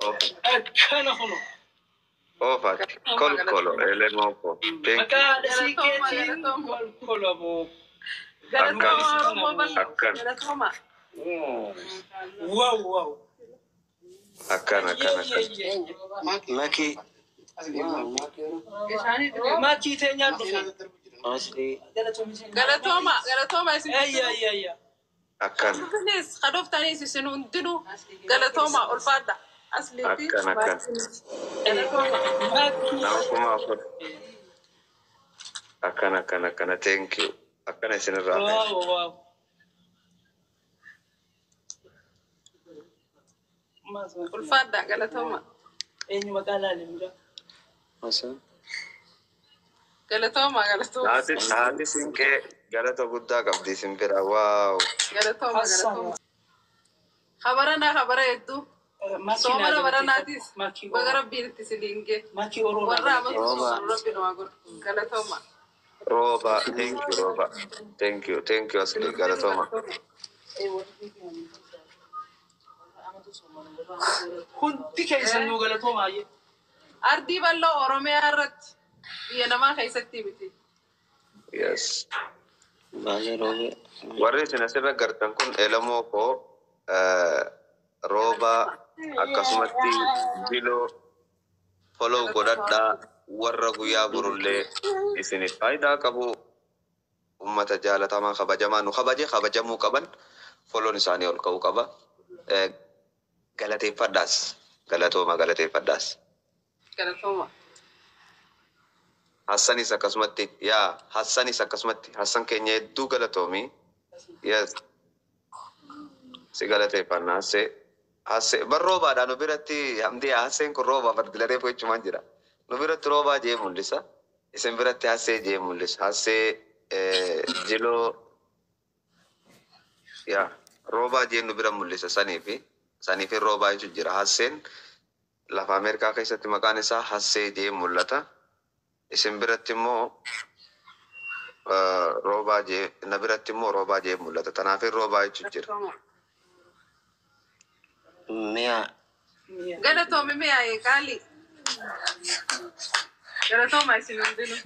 Oof. Akkana kuno. Oofaati. Kolkolo elemoo koo. Thank you. Maqaa haadha Galatooma, siiqqeetiin galatooma. kolkolo boo. Galatooma Akkana. Oromoo bal'oo. Akkana. Galatooma. Wow wow. Akkana akkana akkana. Maki. Maakii teenyaan dhufe. Asli. Galatooma, galatooma isin Ayya hundinuu. ayya ayya. Akkana. Dhuftaniis, kadhooftaniis isin hundinuu galatooma ulfaadha. Aslii fi Akkana akkana. galatooma. Maakii. Nama 4000. Akkana akkana akkana. Thank you. Akkana isinirraa feena. Wow wow. Ulfaadha galatooma. Eenyu maqaa laalee mucaa? Hasan. Galatooma, galatooma. Haati haati siinqee galata guddaa qabdi isin bira. Wow. Galatooma, Hassan. galatooma. Habaranaa habara hedduu. Maakii naa Soomana galateeffadhu. baranaatis Maakii baga Oromoo. rabbiin itti isiniin gee. Maakii Oromoo naa Warra amatu galateeffadhu. Rooba. soomanu rabbi nu haa godhu. Galatooma. Rooba. Thank you Rooba. Thank you. Thank you Isin Asli. hundinuu Galatooma. galatooma. Hundi keessan nuu galatoomaa jee. Ardii bal'oo Oromiyaa irratti biyya namaa keessatti miti. Yes. Baay'ee roobee. Warri isin asirra gartan kun elemoo koo rooba akkasumatti jiloo follow godhadhaa warra guyyaa borullee isiniif faayidaa qabu ummata jaalatamaa kabajamaa nu kabaje kabajamuu qaban follown isaanii ol ka'uu qaba. Galateeffadhaas galatooma galateeffadhaas. Galatooma. Hassanis akkasumatti yaa Hassanis akkasumatti Hassan keenya hedduu galatoomii. Yes. Si galateeffanna Hassee. Hassee bar roobaadha nu biratti hamdii Hasseen kun roobaa bardilaree jechumaan jira. Nu biratti roobaa jee mul'isa. Isin biratti Hassee jee mul'isa. Hassee jiloo yaa roobaa jee nu bira mul'isa saniifi saniifi roobaa jechuun jira. Hasseen lafa Ameerikaa keessatti maqaan isaa Hassee jee mul'ata. Isin biratti immoo roobaa jee na biratti immoo roobaa jee mul'ata. Tanaaf roobaa jechuun jira. Galatooma. Mi'a. Galatoomi mi'aaye qaali. Galatooma isin hundinuu.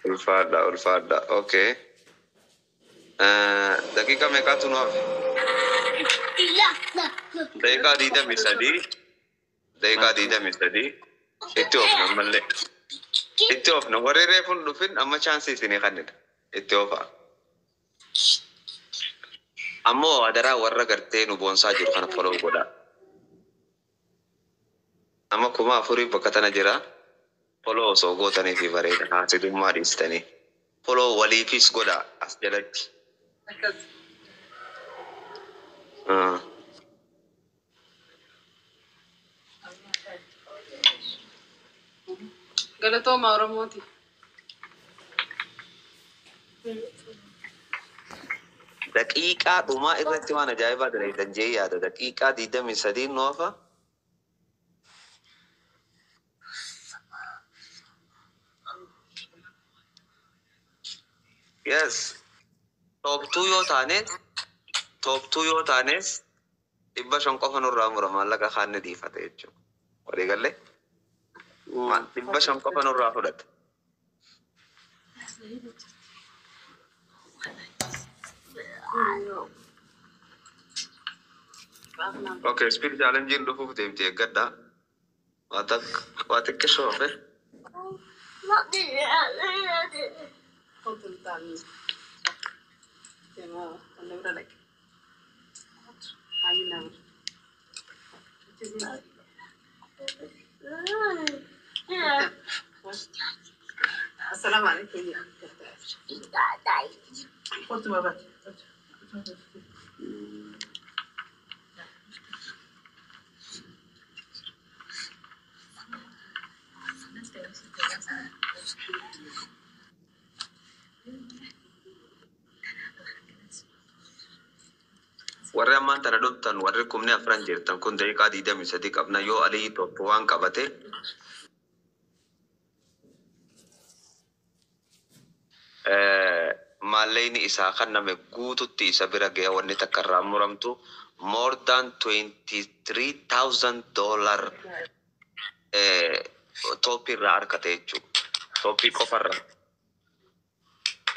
Ulfaadha ulfaadha. Okay. Daqiiqa meeqaatu nu hafe? Daqiiqaa Galatooma, digdamii galatooma. sadii. Daqiiqaa 23. Itti oofna ammallee. Itti oofna. Warri reefu hin dhufin amma chaansii isinii kennina. Itti oofaa. Ammoo adaraa warra gartee nu boonsaa jiru kana follow godhaa. Amma 4000 bakka tana jira. Follow osoo gootanii fi bareeda. Haasidummaa dhiistanii. Follow waliifis godhaa as jalatti. Akkas. Galatooma Oromooti. Daqiiqaa dhumaa irratti waan ajaa'ibaa dalagan jee yaada. Daqiiqaa 23 nu hafa. Yes. Tooptuu yoo taanes tooptuu yoo taanes 500 qofa nurraa mura maallaqa kaanni dhiifate jechuudha. Walii gallee 500 qofa nurraa fudhate. Okay, speed challenge dhufuuf deemti eeggadha. Waa takka waa xiqqishoo hafe. Assalaamu alaikum. Kottu babaati. Warri ammaan tana dhuftan warri 40,000 jirtan kun daqiiqaa 23 qabna yoo alii tokko waan qabate Maallaqni isaa kenname guututti isa bira ga'e, wanni takka irraa muramtu more than $23,000 tooppii irraa argate jechuudha. Tooppii qofarraa.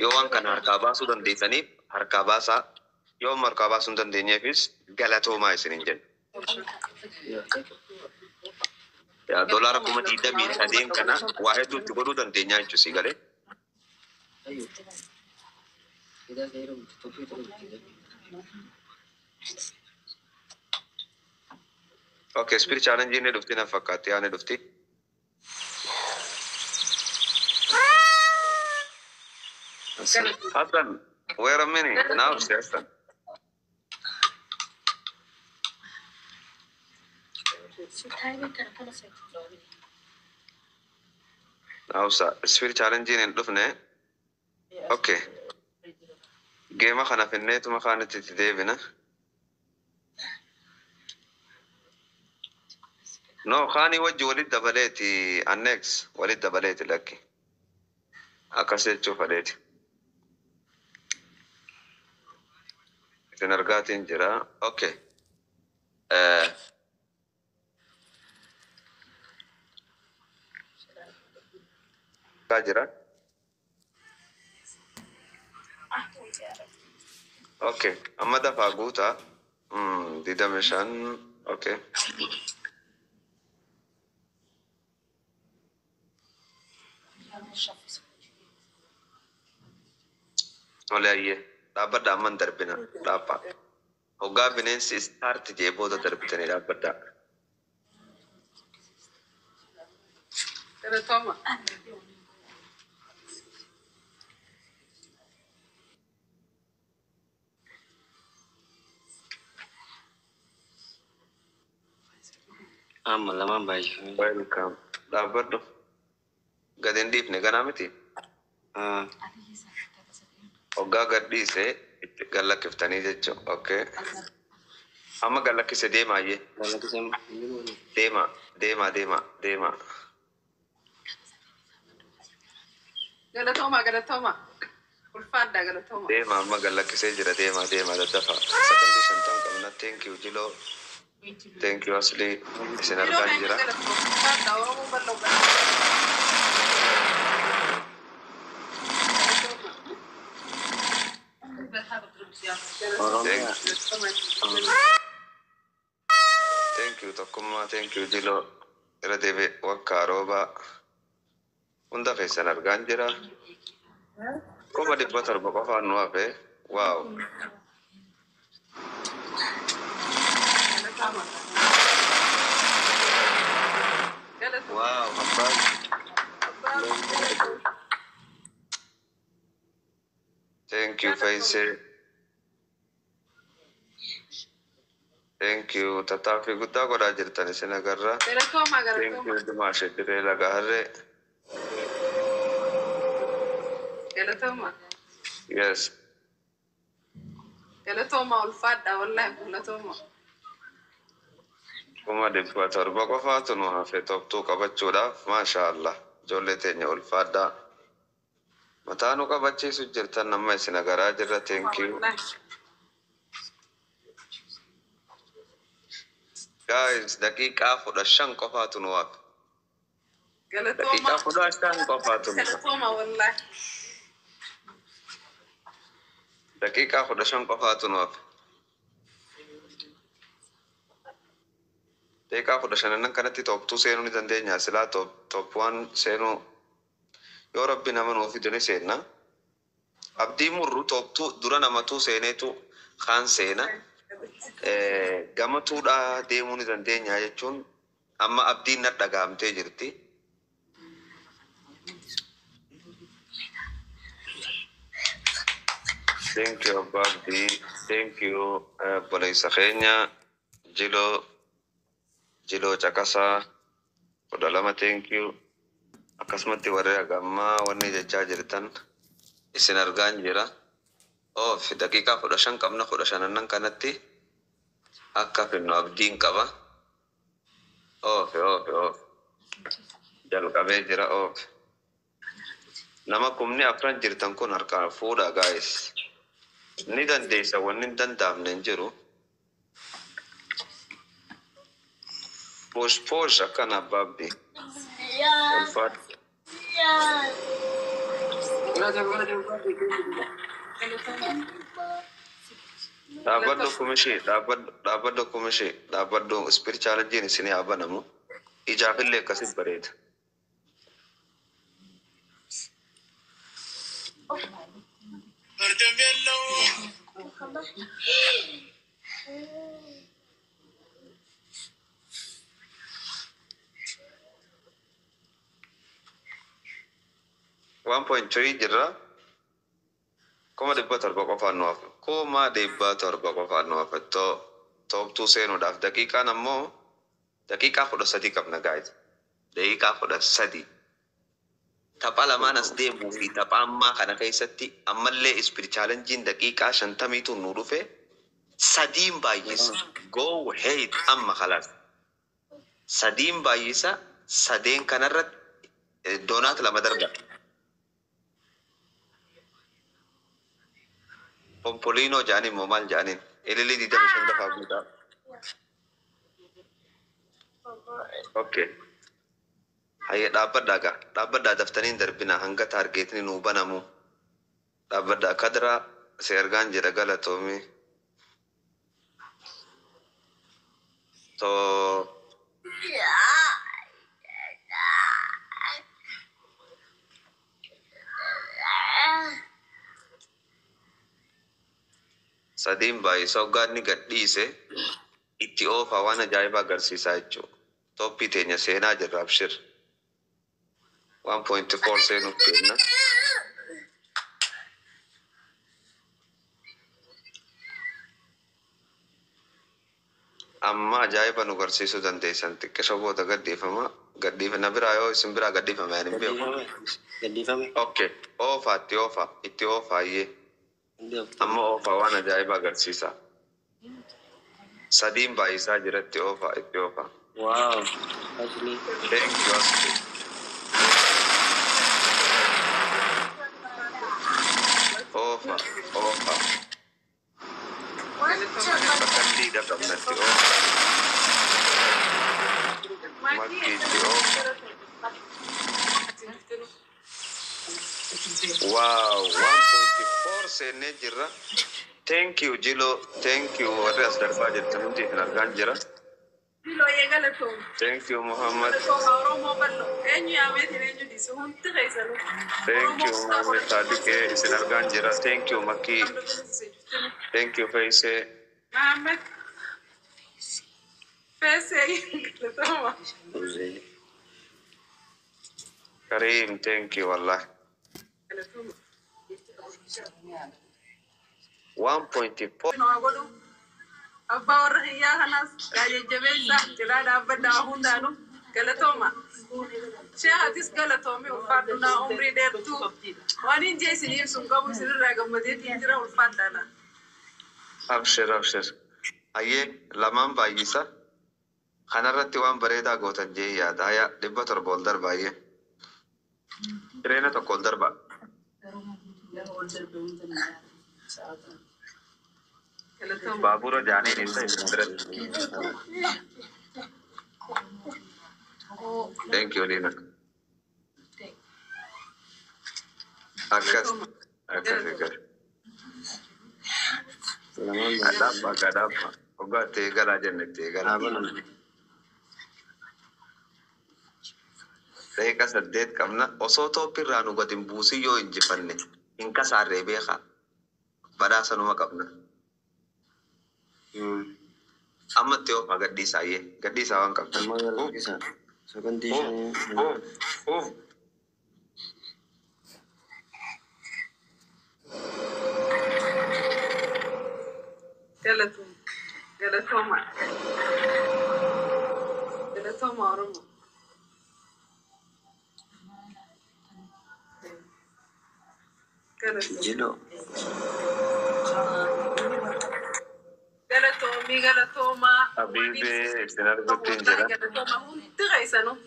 Yoo waan kana harkaa baasuu dandeessaniif harkaa baasaa, yoo amma harkaa baasuu hin dandeenyeefis galatoomaa isiniin jenna. Yaa $23,000 kana waa hedduu itti godhuu dandeenyaa jechuudha si galee. Okay, spirit challenge ni dhufti na fakkaatti, yaa ni dhufti. Hassan, wait a minute. Now, Hassan. Now, spirit challenge ni dhufne. Okay. Geema kana finneetuma kaanitti itti deebina. No, kaanii wajji walit dabaleeti, annex walit dabaleeti lakki. Akkas jechuu fedheeti. Isin argaatiin jira. Okay. Jira. Okay. Amma dafaa guutaa. 25. Okay. Tole ayyee. Dhaabbadha, amma hin darbina. Dhaabbaa. Hoggaa bineensi start jee booda darbitanii dhaabbadha. Galatooma. Amma lamaan baay'ifame. Welcome. Dhaabbadhu. Gad hin dhiifne ganaa miti. Ah. Hoggaa gad dhiise itti gad lakkiftanii jechuudha. Okay. Amma gad lakkise, deemaa ayyee. Galatisam. Deema, deema, deema, deema. Galatooma, galatooma. Ulfaadha, galatooma. Deema, amma gad lakkisee jira, deema, deema, daddafa. Sakandii 50 qabna. Thank you, Jiloo. Thank you, Asli. Isin Yeroo argaan keenya jira. Galatooma. Ulfaadha, Oromoo bal'oo galatooma. Oromiyaa. Thank you. Thank you, Tokkummaa. Thank you, Jiloo. Irra deebi'e wakkaa roobaa. Hunda keessan argaan jira. 700,000 qofaan nu hafe. Wow. Galatooma. Galatooma. Wow, abbaan. Abbaa. Thank you, Faisal. Thank you. Tattaaffii guddaa godhaa jirtan isin agarra. Galatooma, Thank galatooma. you, Dimash Diree Laga Harree. Galatooma. Yes. Galatooma, ulfaadha, wallahi galatooma. 700,000 qofaatu nu hafe top 2 qabachuudhaaf. Maasha Allah. Ijoollee teenya, ulfaadhaa. Mataa nu qabachiisu jirtan nama isin agaraa jirra. Thank you. Wallahi. Guys, daqiiqaa 15 qofaatu nu hafe. Galatooma. Daqiiqaa 15 qofaatu nu hafe. Galatooma, wallahi. Daqiiqaa 15 qofaatu nu hafe. Daqiiqaa 15n kanatti top 2 seenuu ni dandeenya. Silaa top 1 seenuu yoo rabbi nama nuu fidu ni seenna. Abdii murru top 2 dura namatu seeneetu kaan seena. Gama tuudhaa deemuu ni dandeenya jechuun amma abdiin na dhagahamtee jirti. Thank you, Abbaa Abdii. Thank you, obboleessa keenya Jiloo, Jiloo Caqasaa 12, thank you. Akkasumatti warri hagammaa wanni jechaa jirtan isin argaan jira. Oof, daqiiqaa 15 qabna, 15n kanatti akka finnu abdiin qaba. Oof, oof, oof. Jalqabee jira, oof. Nama 4,000 jirtan kun harkaan fuudha guys. Ni dandeessa wanni hin danda'amne hin jiru. Poosh poosh akkana abbaabdi. Ulfaadhu. Dhaabbadhu kumishee dhaabbadhu kumishee dhaabbadhu ispirichaalenjiin isinii haa banamu. Ijaafillee akkasit bareeda. One point three jirra. 700,000 qofaan nu hafe. 700,000 qofaan nu hafe. Tooptuu seenuudhaaf daqiiqaan ammoo daqiiqaa 13 qabna guys. Daqiiqaa 13. Tapha lamaan as deemuu fi tapha ammaa kana keessatti ammallee ispirichaalenjiin daqiiqaa 50tu nu dhufe sadiin baay'isa. Go ahead amma khalaas. Sadiin baay'isa sadeen kanarratti doonaat lama darba. Pompolino jedhaniin moo maal jedhaniin? Ililii 25 dafaa guutaa. Okay. Hayya dhaabbadhaa gaa. Dhaabbadhaa daftanii hin darbinaa hanga taargeetni nuu banamu. Dhaabbadhaa kadraa si ergaan jedha galatoomii. To sadiin baay'isa hoggaanni gadhiise itti oofaa waan ajaa'ibaa agarsiisaa jechuudha. Tooppii teenya seenaa jirra abshir. 1.4 seenuuf deemna. Amma ajaa'iba nu garsiisuu dandeessan xiqqisha booda gadhiifama. Gadhiifama biraa yoo isin biraa gadhiifame ani hin beeku. Gadhiifame. Okay. Oofaa itti oofaa itti oofaa iyyee. Amma oofaa waan ajaa'iba agarsiisa. Sadiin baay'isaa jiratti oofaa itti oofaa. Wow. Asli. Thank you Asli. Oofa oofa. Sakandii qabnatti oofa. Makki itti oofa. Wow, 1.4 seennee jirra. Thank you Jilo, thank you warri as darbaa jirtan hundi isin argaan jira. Bilooyee galatoom. Thank you Muhammad. Galatooma Oromoo bal'oo. Eenyu yaameetiin eenyu dhiisu hundi keessanuu. Thank you Muhammad Sadiqee isin argaan jira. Thank you Makki. Thank you Faisee. Mahammed. Feesee galatooma. Uzee. Karim, thank you wallahi. Galatooma. 1.4 Nama godhu. Abbaa warra hiyyaa kanaas jajjabeessa cinaa dhaabbadhaa hundaanuu galatooma. Sheekhatis galatoomi ulfaadhu naa umrii dheertuu. Waan hin jee isin ibsu hin qabu isinirraa gammadeetiin jira ulfaadhaana. Abshir abshir. Ayyee lamaan baay'isa. Kanarratti waan bareedaa gootan jee yaada. Haya 700 ol darba ayyee. Jireenya tokko ol darba. Galatooma. Baabura jaaniin ibsa isin biratti. Thank you Lina. Akkas akkas akkas. Lamaan baay'isa. Gadhaabba gadhaabba. Hoggaa itti eegalaa jenne itti eegalaa. Dhaabanam. Daqiiqa 8 qabna. Osoo tooppiirraa nu gad hin buusin yoo injifanne hin kasaarree beekaa. Badhaasa numa qabna. Amma itti oofaa gadhiisaa ayyee. Gadhiisaa waan qabdan. Amma galakkisa. Sagantii Uuf shanii. uuf uuf. Galatooma. Galatooma. Galatooma Oromoo. Galatooma. Jilo. Galatoomii galatooma. Habiibee isin arguutti hin jira. Galatooma hundi keessanuu.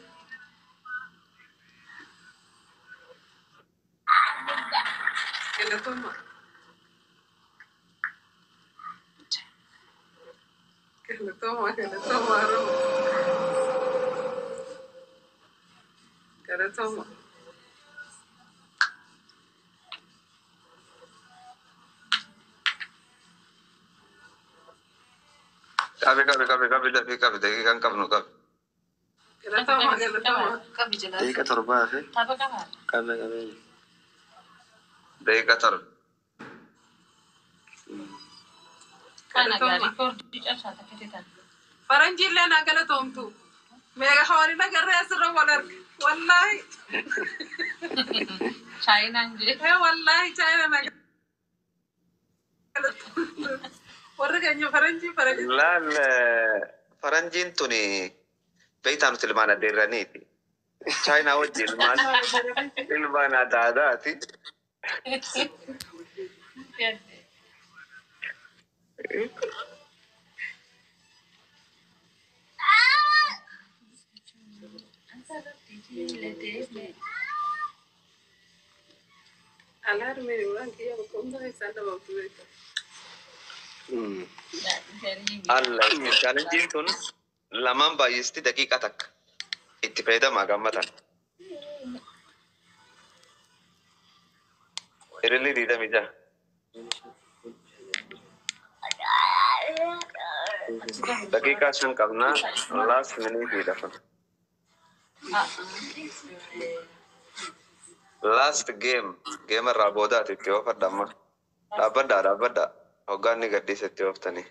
Galatooma. Galatooma, galatooma, Oromoo. Galatooma. Qabi qabi qabi qabi dafii qabi daqiiqaan qabnu qabi. Galatooma, galatooma. Qabi jalaa. Daqiiqa torbaa fi Tapha qabaa. qabe qabee. Daqiiqa 7. Kana gaarii koordii cabsaa takka ta'an. Faranjiillee naa galatoomtu. Meeqa hawani agarree asirra wal arge. Wallaahi. Chaayinaan jee. Ee wallaahi chaayina naa galatoomtu. Warri keenya faranjii faranjii. Laal faranjiin tuni beektaa nuti ilmaan adeerraniiti. Chaayinaa wajji ilmaan adaadaati. Alaarmee waan kiyya bakka hunda keessaan dhabamtu beekta. Alla chaalenjiin tun lamaan baay'isti daqiiqa 1 itti fayyadamaa gammatan. Ililli 26. Daqiiqaa 5 qabnaa last minute kun. Last game game irraa boodaati itti oofadha amma. Dhaabbadhaa dhaabbadhaa hoggaan gadhiisa itti ooftanii.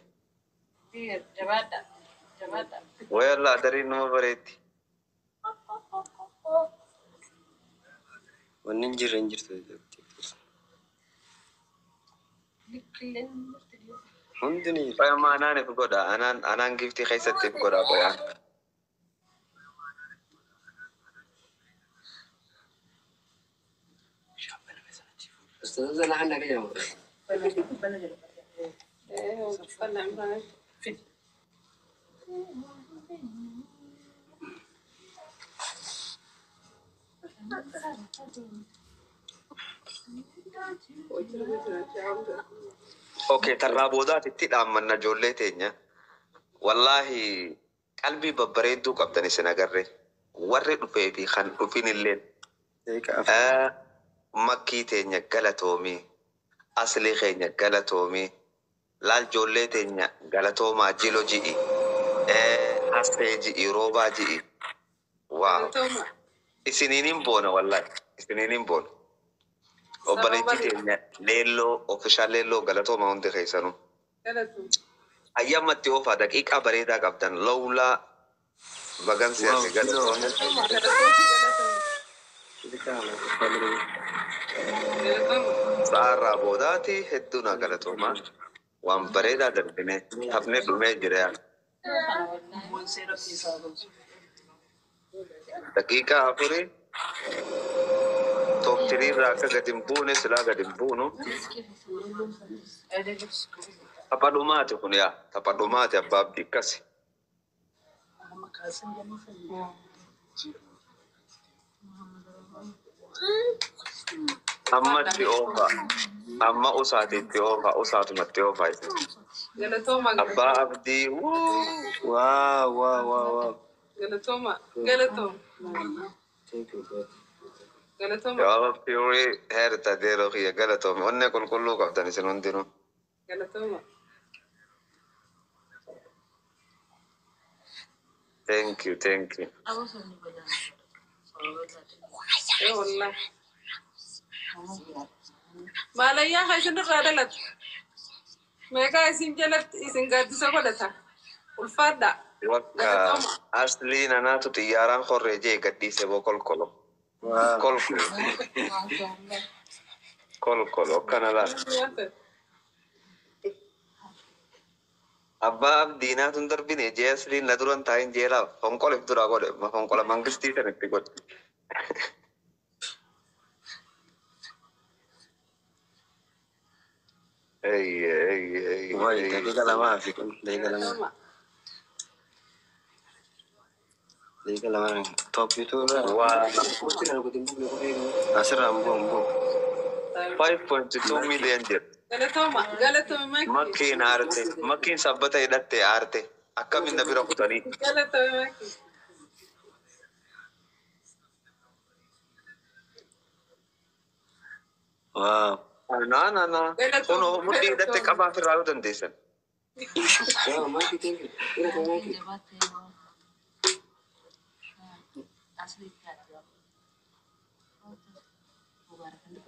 Jabaadha. Jabaadha. Wayallaa dariin numa bareetti. Wanni hin jirre hin jirtu. Hundi ni jira. Qoy amma anaan if godha anaan anaan giftii keessatti if godha qoyaan. Ustaaza laxan naga jedhamu. Ee uffannaa imraan. Okay, tarraa boodaatitti dhaammanna ijoollee teenya. Wallaahi qalbii babbareedduu qabdan isin agarre. Warri dhufee fi kan dhufin illee Daqiiqa 4. Makkii teenya galatoomii, aslii keenya galatoomii, laal ijoollee teenya galatoomaa jilo ji'i, hasee ji'i, roobaa ji'i. Waaw. Galatooma. Isiniin hin boona wallaahi. Isiniin hin boona. Obboleettii teenya leelloo, official leelloo galatoomaa hundi keessanuu. Galatooma. Ayyaamatti oofaa daqiiqaa bareedaa qabdan lawlaa bagan Wow, siyaasa galatoomii. Galatooma. Galatooma. Galatooma. Galatooma. Sa'aarraa boodaati hedduu na galatoomaa. Waan bareedaa darbine hafne dhumee jira yaa. Daqiiqaa 4 top three irraa akka gadi hin buune silaa gadi hin buunu. Tapha dhumaati kun yaa tapha dhumaati abbaa abdii akkasi. Ammatti oofa. Amma usaati itti oofa usaatumatti oofa isin. Galatooma. Abbaa abdii wuu. Wow. Galatooma. Galatooma. Thank you, God. Galatooma. Jawaaba fiurii heerta deeroo kiyya galatoome. Onnee qulqulluu qabdan isin hundinuu. Galatooma. Thank you, thank you. Ee wallahi. Maalayyaa kan isin irraa dhalatu. Meeqaa isin jalatti isin gaaddisa godhata. Ulfaadha. Wakka Galatooma. asliin anaatu xiyyaaraan horree jee gadhiise boo kolkolo. Wow. Kolkolo. Kolkolo akkana laal. Abbaa abdii naatu hin darbine jee asliin na duran taa'in jeelaa fonqol if duraa godhe fonqola mangistii san itti godhe. Eyye eyye eyye Wayi, eyye. daqiiqa 2 fi kun daqiiqa 2. Galatooma. Daqiiqa 2 tooppituu irraa. Waa Asirraa hin bu'u hin bu'u. 5.2 million jedha. Galatooma galatooma Makki. Makkiin aarte. Makkiin sabbata hidhatte aarte. Akkamiin na bira kutanii? Galatooma Makki. Waaw. Naa naa naa. Galatooma Kunoo mudhii hidhatte galatooma. qabaa ofirraa yoo dandeessan. Waaw, Maki, thank you. Galatooma, Maki.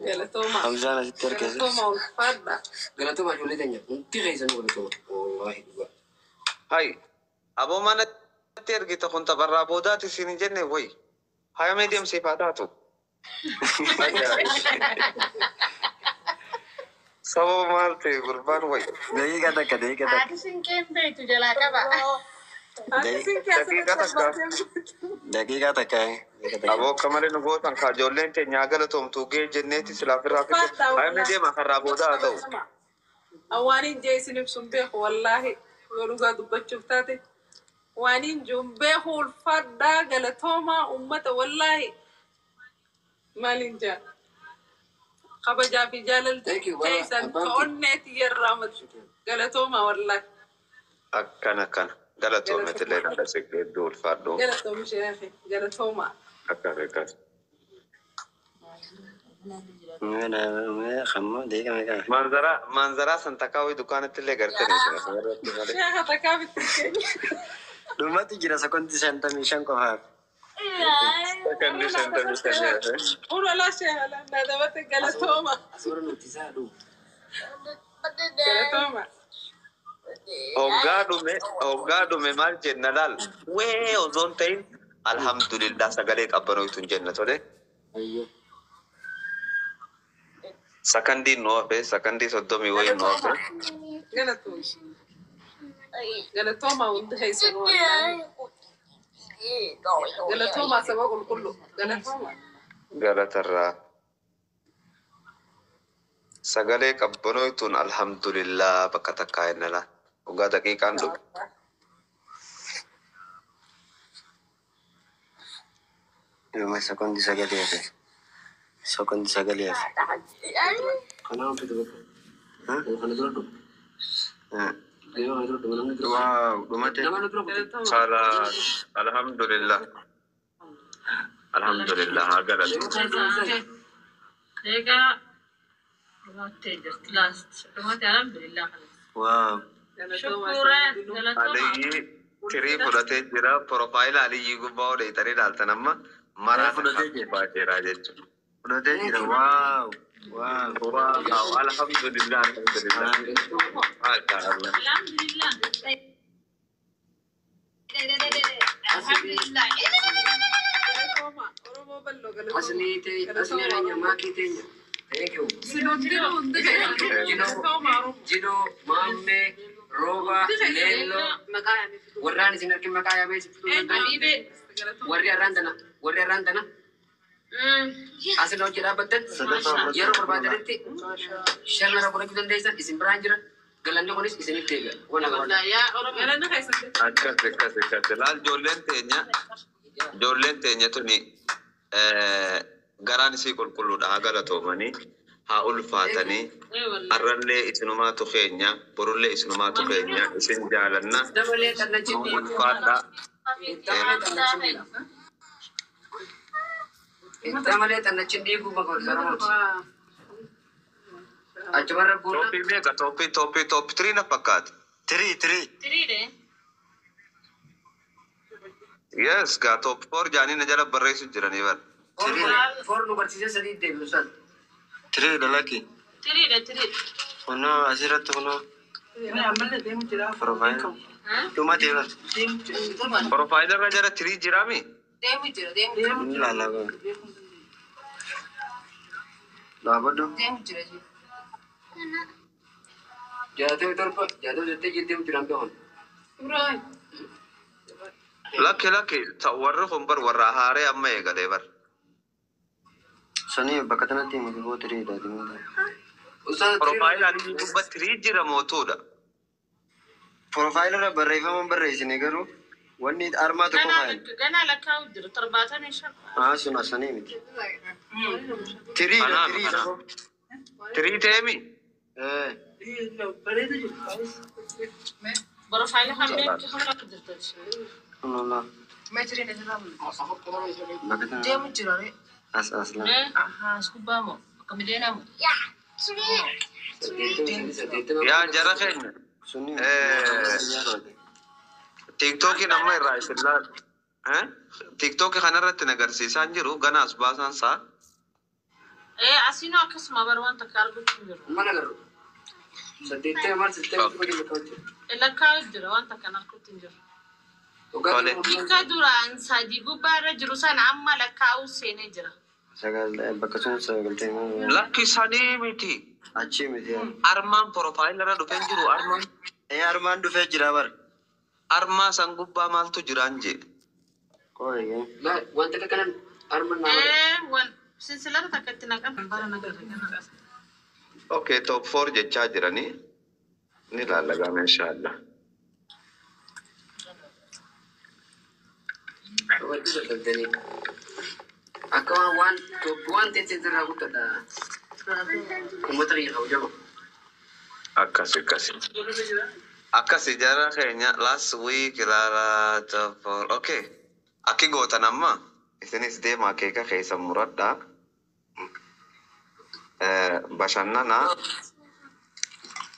Galatooma. Hamzaan asitti argase. Galatooma ulfaadha. Galatooma ijoollee teenya. Hundi keessanuu galatooma. Wallaahi dhugaa. Hai. Aboo manatti ergite kun tapharraa boodaati isin hin jenne wayi. Hayamee deemsiif haa taatu. Sababa maal ta'e gurbaan wayi. Daqiiqaa takka, daqiiqaa takka. Haati sinqeen beektu jalaa qaba. Haati sinqee Daqiiqaa asirratti takka. abbaatee. Daqiiqaa takka. Daqiiqaa takka. Aboo akka malee nu gootan kaa ijoolleen teenya haa galatoomtu gee jenneeti silaaf irraa fixe. Ulfaadha Hayamee wallaahi. deema karraa boodaa haa ta'u. Galatooma. Waan jee isin ibsu hin beeku wallaahi yoo dhugaa dubbachuuf taate. Waan hin jiru hin beeku ulfaadhaa galatoomaa uummata wallaahi maaliin jaa. Kabajaa fi jaalalti Thank you, Baba. keessan Abbaan ka kee. onneeti yerraa matu galatoomaa wallaahi. Akkana akkana. Galatoomeeti illee Galatoomaa. naadha siqee hedduu ulfaadhu. Galatooma sheekhi galatoomaa. Akkas akkas. Mee hamma daqiiqaa meeqa? Manzaraa manzaraa san takkaa wayii dukkaanatti illee gartanii isin asirratti malee. Sheekha takkaa bitti keenya. Dhumatti jira sekoondii 55 qofaaf. Sakandii 55. Unola sheekha laa dabate galatooma. Galatooma. Hoggaa dhume maal jenna laal? Wee osoo hin ta'in alhamdulillah sagalee qabbanootu hin jenna tole. Sakandiin nu hafe sakandii 30 wayii nu hafe. Galatooma. Galatooma hundi keessan wallaahi. Galatooma saba qulqulluu. Galatooma. Galatarraa. Sagalee qabbanootuun alhamdulillah bakka takkaa jenna laal. Hoggaa daqiiqaan dhume. Dhuma sekoondii sagalii hafe. Sekoondii sagalii hafe. Waaw, dhumate. Galatooma. Salaat. Alhamdulillah. Alhamdulillah haa galatu. Egaa dhumattee jirti last. Dhumatte alhamdulillah. Waaw. Galatooma Shukuran isin hundinuu. galatooma. Aliyyii tirii fudhatee jira. Profaayila Aliyyii gubbaa odeessanii ilaaltan amma maraa Fudhatee jira. gubbaa jira jechuudha. Fudhatee jira. Waaw. Waaw. Waaw alhamdulillah alhamdulillah. Maasha Allah. Alhamdulillah. Alhamdulillah. Galatooma. Oromoo bal'oo galatooma. Galatooma Oromoo. Isin hundinuu hundi keessan. Galatooma Oromoo. Jidoo, Maammee, Rooba, Hundi keessan. Leelloo, warraan isin argin maqaa yaamee isin fituu danda'u. Eenyu? Galatooma. Warri arraan tana, warri arraan tana asirra hojii dhaabbattan Sadaffaa yeroo barbaadanitti sharnara godhachuu dandeessan isin biraan jira. Galanni kunis isiniif deebi'a. Waan akka waan. Yaa Oromoo. Galanni keessan. Akkas akkas akkas. Laal ijoolleen teenya tuni garaan isii qulqulluudha haa galatoomanii haa ulfaatanii har'allee isinumaatu keenya borullee isinumaatu keenya isin jaalanna Dabalee xannachi nu ulfaadha. Dabalee xannachi dhiigu. Dabalee xannachi dhiigu bakka Oromooti. Achumarra guutaa. Tooppii meeqa tooppii tooppii tooppii tirii na fakkaate. Tirii, tirii. Tiriidhe. Yes gaa top four jaanii na jala barreessu jiranii bara. Foor nu barsiisee sadii deebi'u san. Tirii dhalaki. Tiriidhe tiriidhe. Kunoo asirratti kunoo. Ammallee deemu jira. Profaayila. Dhumate bara. Deemu jira. Profaayila irra jala tirii jiraami? Deemu jira deemu jira. Inni ilaala bara. Dhaabadhu. Deemu jira. 67 68 deemu jira hambee hon. Ibrahim. Lakki lakki warri kun bar warra haaree amma eegalee bar. Sanii bakka kanatti miti tirii dha. Ustaaz Profaayila Aliyyii gubbaa tirii jira mootuudha. Profaayila irra barreeffama hin barreessine garuu wanni armaa tokko Ganaa kaayan. ganaa lakkaa'u jiru 75. Haa sun sanii miti. Tiriidha Kanaaf tiriidha. kanaaf. Tirii ta'eemi. Profaayila hammee akka jirtu. Deemu jira re. As as la. As gubbaa moo akkami deemamu? Yaa jara keenya. Sunni. Tiktookiin amma irraa isin laal. Tiktookii kanarratti agarsiisaa hin jiru gana as baasaan isaa. Asiinoo akkasuma bara wanta akka arguutti hin jiru. Mana garuu. Saddeettama maal saddeettama tokko jala kaawwachu. Lakkaa'u jira wanta kan arguutti hin jiru. Tole. Bakka duraan sadii gubbaa irra jiru sana amma lakkaa'uu seenee jira. Sagal bakka sun sagaltee. Lakkisanii miti. Achi miti. Armaan profaayila irra dhufee hin jiru armaan. Armaan dhufee jira bar. Armaa san gubbaa maaltu jiraan jee. Koo Wanta akka kanan arma nama. Wal silsilata takka itti naqan. Okay, top 4 jechaa jiranii. Ni laallagama inshaallah. Wanti dadhabdanii. Akka waan waan teessee irraa guddadha. Uummata biyya kabajamu. Akkas akkasi. Akkasi jara keenya last week ilaalaa top 4. Okay. Akki gootan amma isinis deema akeeka keessa muradhaa. Bashannanaa.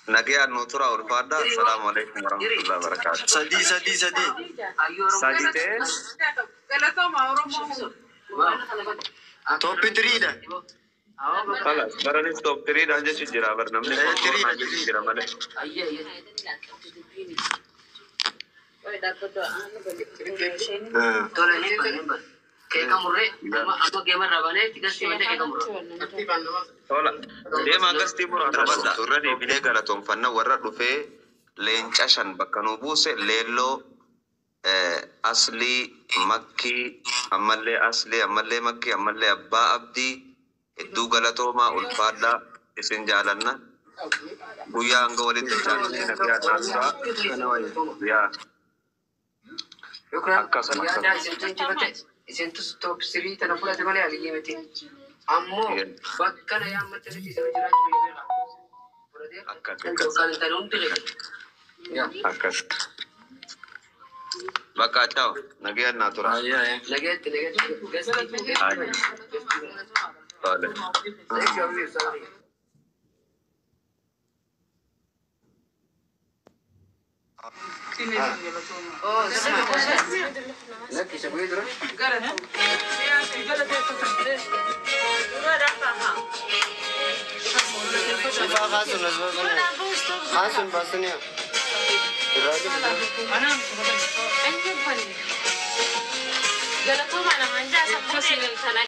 Nagayaan nu tura ulfaadhaa. Assalaamu alaikum warahmatullahi wabarakatuh. Sadii sadii sadii. Sadii ta'ee Galatooma Oromoo. Top tiriidha. Khalas, baranis top 3 dhaan jechuun jira bar namni Eh, four three naan jechuun jira malee. Tole ni ban. Keeka murree amma amma geemarraa banee gastii malee keeka murree. Tola. Deema gastii mura taphadha. Irra deebinee galatoonfanna warra dhufee leenca shan bakka nu buuse leelloo aslii makkii ammallee aslii ammallee makkii ammallee abbaa abdii hedduu galatoomaa ulfaadhaa isin jaalanna. Guyyaa hanga walitti jaalannee nagaa taasisaa. Kana wayya. Yaa. Yookaan Akkasuma, yaada isintu injifate isintu top 3 tana fudhate malee aliyyee miti. Ammoo bakka na yaammatte miti isin jiraachuu biyya beekaa. Fudhatee Akkas kan akkas. yookaan hin taane hundi beeka. Yaa. Akkas. Bakka ciao. Nagayaan naa tura. Ayyaa. Nageetti nageetti gastii Ayyaa. Tole. gastii. Lakki isa guyyaa dura. Sifaa kaasun as baasanii. Kaasun baasanii. Irraa Galatooma namaan jaasa fuudhee galchana.